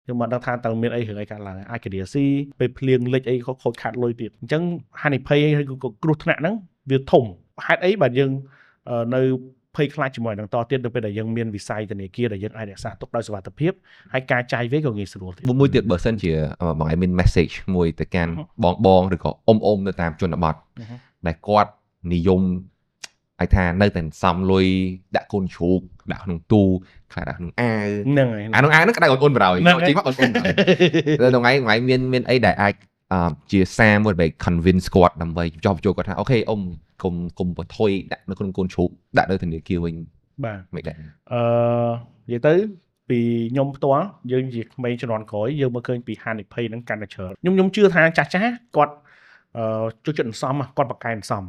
យើងមិនដឹងថាតើមានអីរឿងអីកើតឡើងអាចកាឌាស៊ីពេលភ្លៀងលិចអីក៏ខូចខាតលុយទៀតអញ្ចឹងហានិភ័យឬក៏គ្រោះថ្នាក់ហ្នឹងវាធំហេតុអីបាទយើងនៅភ័យខ្លាចជាមួយនឹងតទៀតនៅពេលដែលយើងមានវិស័យធនាគារដែលយើងអាចរក្សាទុកដោយសុវត្ថិភាពហើយការចាយវាក៏ងាយស្រួលទៀត។ មួយទៀតបើសិនជាបងឯងមាន message មួយទៅកាន់បងបងឬក៏អ៊ំអ៊ំនៅតាមជនបទដែលគាត់និយមអាចថានៅតែសំលុយដាក់កូនជ្រូកដាក់ក្នុងទូខ្លះដាក់ក្នុងអាវ ហ្នឹងហើយ។ អាក្នុងអាវហ្នឹងក្តៅអ៊ុនៗបណ្ដោយចេញមកអ៊ុនៗបណ្ដោយតែថ្ងៃថ្ងៃមានមានអីដែលអាចជាសារមួយដើម្បី convince គាត់ដើម្បីចោះបញ្ចូលគាត់ថា okay អ៊ំកុំកុំបន្ថយដាក់នៅក្នុងកូនជ្រូកដាក់នៅធនាគារវិញ បាទ។ មិនដែរ? អឺនិយាយទៅពីខ្ញុំផ្ទាល់យើងជាក្មេងជំនាន់ក្រោយយើងមើលឃើញពីហានិភ័យហ្នឹងកាន់តែច្រើនខ្ញុំខ្ញុំជឿថាចាស់ចាស់គាត់ចូលចិត្តអន្សំគាត់ប្រកែអន្សំ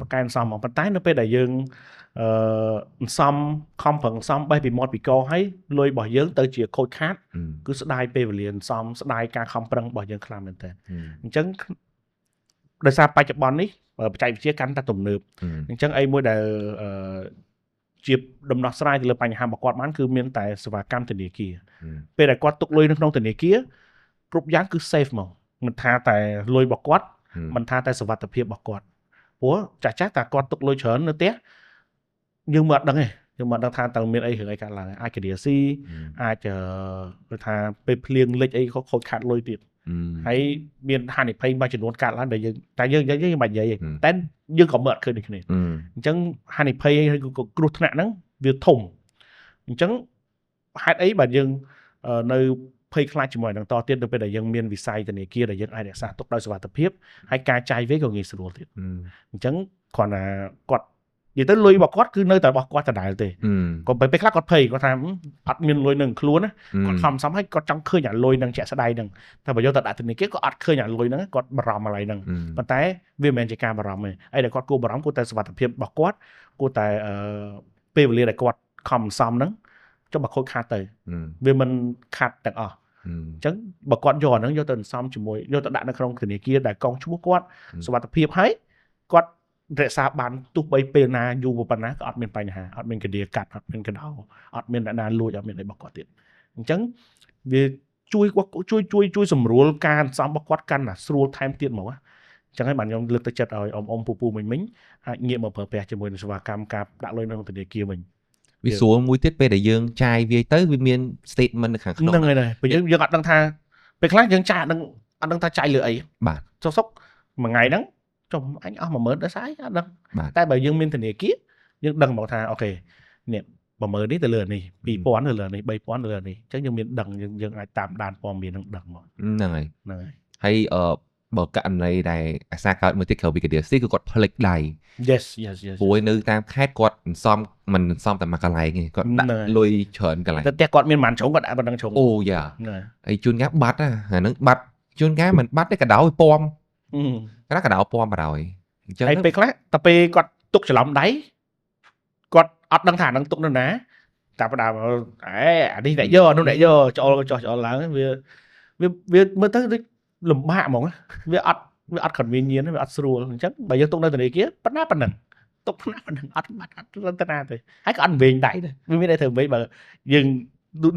ប្រកែអន្សំហ្មងប៉ុន្តែនៅពេលដែលយើងអន្សំខំប្រឹងអន្សំបេះពីមាត់ពីកហើយលុយរបស់យើងទៅជាខូចខាតគឺស្ដាយពេលវេលាអន្សំស្ដាយការខំប្រឹងរបស់យើងខ្លាំងមែនទែនអញ្ចឹងដោយសារបច្ចុប្បន្ននេះបច្ចេកវិទ្យាកាន់តែទំនើបអញ្ចឹងអីមួយដែលជាដំណោះស្រាយទៅលើបញ្ហារបស់គាត់បានគឺមានតែសេវាកម្មធនាគារពេលដែលគាត់ទុកលុយនៅក្នុងធនាគារគ្រប់យ៉ាងគឺ safe ហ្មងមិនថាតែលុយរបស់គាត់មិនថាតែសុវត្ថិភាពរបស់គាត់ព្រោះចាស់ចាស់តែគាត់ទុកលុយច្រើននៅផ្ទះយើងមិនអត់ដឹងទេយើងមិនដឹងថាតើមានអីរឿងអីកើតឡើងអាចកាឌាស៊ីអាចគេថាពេលភ្លៀងលិចអីក៏ខូចខាតលុយទៀតហើយមានហានិភ័យមួយចំនួនកើតឡើងដែលយើងតែយើងយើងមិនបាច់និយាយទេតែយើងក៏មើលអត់ឃើញដូចគ្នាអញ្ចឹងហានិភ័យឬក៏គ្រោះថ្នាក់ហ្នឹងវាធំអញ្ចឹងហេតុអីបាទយើងនៅភ័យខ្លាចជាមួយនឹងតទៀតនៅពេលដែលយើងមានវិស័យធនាគារដែលយើងអាចរក្សាទុកដោយសុវត្ថិភាពហើយការចាយវាក៏ងាយស្រួលទៀតអញ្ចឹងគ្រាន់តែគាត់និយាយទៅលុយរបស់គាត់គឺនៅតែរបស់គាត់ដដែលទេក៏ពេលខ្លះគាត់ភ័យគាត់ថាអត់មានលុយនឹងខ្លួនណាគាត់ខំសំហើយគាត់ចង់ឃើញអាលុយនឹងជាក់ស្ដែងហ្នឹងតែបើយកទៅដាក់ធនាគារក៏អត់ឃើញអាលុយហ្នឹងគាត់បារម្ភอะไรហ្នឹងប៉ុន្តែវាមិនមែនជាការបារម្ភទេអីដែលគាត់គួរបារម្ភគួរតែសុវត្ថិភាពរបស់គាត់គួរតែពេលវេលាដែលគាត់ខំសំហ្នឹងចុះបើខូចខាតទៅវាមិនខាត់ទាំងអស់អញ្ចឹងបើគាត់យកអាហ្នឹងយកទៅសំជាមួយយកទៅដាក់នៅក្នុងធនាគារដែលកងឈ្មោះគាត់សុវត្ថិភាពហើយគាត់រក្សាបានទោះបីពេលណាយូរប៉ុណ្ណាក៏អត់មានបញ្ហាអត់មានកដាកាត់អត់មានកដោអត់មានអ្នកណាលួចអត់មានអីរបស់គាត់ទៀតអញ្ចឹងវាជួយគាត់ជួយជួយជួយសម្រួលការសំរបស់គាត់កាន់តែស្រួលថែមទៀតមកអញ្ចឹងហើយបាទខ្ញុំលើកទឹកចិត្តឲ្យអ៊ំអ៊ំពូពូមិញមិញអាចងាកមកប្រើប្រាស់ជាមួយនឹងសេវាកម្មការដាក់លុយនៅក្នុងធនាគារវិញ។ វាស្រួលមួយទៀតពេលដែលយើងចាយវាទៅវាមាន statement នៅខាងក្នុង។ ហ្នឹងហើយពេលយើងយើងអត់ដឹងថាពេលខ្លះយើងចាយអត់ដឹងអត់ដឹងថាចាយលើអី បាទ។ សុកសុកមួយថ្ងៃហ្នឹងចុះអញអស់10000ដល់ស្អីអត់ដឹងតែបើយើងមានធនាគារយើងដឹងមកថា okay នេះ10000នេះទៅលើនេះ2000ទៅលើនេះ3000ទៅលើនេះអញ្ចឹងយើងមានដឹងយើងយើងអាចតាមដានព័ត៌មាននឹងដឹងមក។ ហ្នឹងហើយ។ ហ្នឹងហើយ។ ហើយអឺបើករណីដែលអាសាកើតមួយទៀតក្រៅពីកាឌាស៊ីគឺគាត់ផ្លិចដៃ Yes. ព្រោះនៅតាមខេត្តគាត់សន្សំមិនសន្សំតែមួយកន្លែងទេគាត់ដាក់លុយច្រើនកន្លែង។ តែផ្ទះគាត់មានប៉ុន្មានជ្រុងគាត់ដាក់ប៉ុណ្ណឹងជ្រុង។ អូយ៉ាហើយជួនកាលបាត់អាហ្នឹងបាត់ជួនកាលមិនបាត់ទេកដោពំកដោកដោពំបណ្ដោយអញ្ចឹងហើយពេលខ្លះតែពេលគាត់ទុកច្រឡំដៃគាត់អត់ដឹងថាអាហ្នឹងទុកនៅណាតែផ្ដើមអេអានេះអ្នកយកអានោះអ្នកយកច្អល់ចោះច្អល់ឡើងវាវាវាមើលទៅដូចលំបាកហ្មងវាអត់ convenient វាអត់ស្រួលអញ្ចឹងបើយើងទុកនៅធនាគារប៉ុណ្ណាប៉ុណ្ណឹងទុកប៉ុណ្ណាប៉ុណ្ណឹងអត់បាត់អត់ទៅណាទេហើយក៏អត់វែងដៃដែរវាមានអីត្រូវវែងបើយើង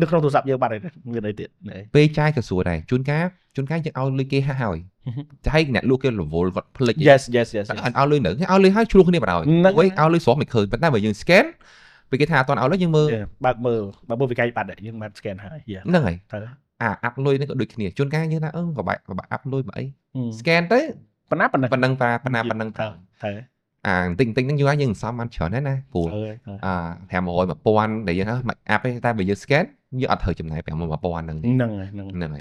នៅក្នុងទូរស័ព្ទយើងបាត់ហើយមានអីទៀត? ពេលចាយក៏ស្រួលដែរជួនកាលជួនកាលយើងឲ្យលុយគេហើយតែអ្នកលក់គេរវល់គាត់ភ្លេច Yes. ឲ្យលុយនៅឲ្យលុយហើយឆ្លោះគ្នាបណ្ដោយវិញឲ្យលុយស្រស់មិនឃើញប៉ុន្តែបើយើង scan ពេលគេថាអត់ទាន់ឲ្យលុយយើងមើល បើកមើលបើមើលវិក័យបាត់យើងបាន scan ហើយ។ ហ្នឹងហើយអាអាប់លុយនេះក៏ដូចគ្នាជួនកាលយើងថាអឺក៏បាក់បាក់អាប់លុយមកអី scan ទៅ ប៉ុណ្ណាប៉ុណ្ណឹង ប៉ុណ្ណឹងប៉ុណ្ណាប៉ុណ្ណឹង ទៅទៅ អាបន្តិចបន្តិចហ្នឹងយូរហើយយើងសំបានច្រើនហើយណាព្រោះអា500 1000ដែលយើងថាមិនអាប់ទេតែបើយើង scan យើងអត់ត្រូវចំណាយ500 1000ហ្នឹង ហ្នឹងហើយហ្នឹង ហ្នឹងហើយ។